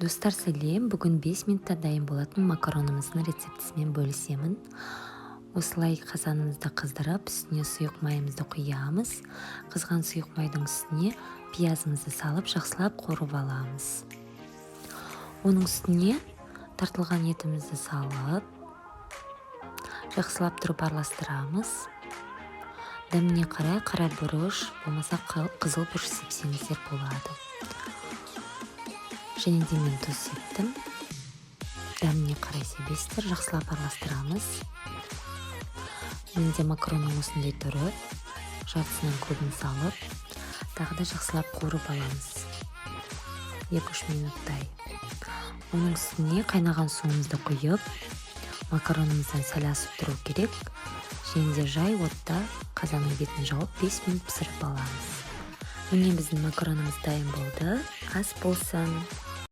Достар, сәлем! Бүгін 5 минутта дайын болатын макаронымыздың рецептісімен бөлісемін. Осылай қазанымызды қыздырып, үстіне сұйық майымызды құямыз. Қызған сұйық майдың үстіне пиязымызды салып, жақсылап қуырып аламыз. Оның үстіне тартылған етімізді салып, жақсылап тұрып араластырамыз. Дәміне қарай қара бұрыш болмаса қызыл бұрыш сепсеңіздер болады. Және де мен тұз септім, дәміне қарай себесіздер. Жақсылап араластырамыз. Менде макаронның осындай түрі, жартысынан көбін салып, тағы да жақсылап қуырып аламыз 2-3 минуттай. Оның үстіне қайнаған суымызды құйып, макаронымыздан сәл асып тұру керек. Және де жай отта қазанның бетін жауып, 5 минут пісіріп аламыз. Міне, біздің макаронымыз дайын болды. Ас болсын!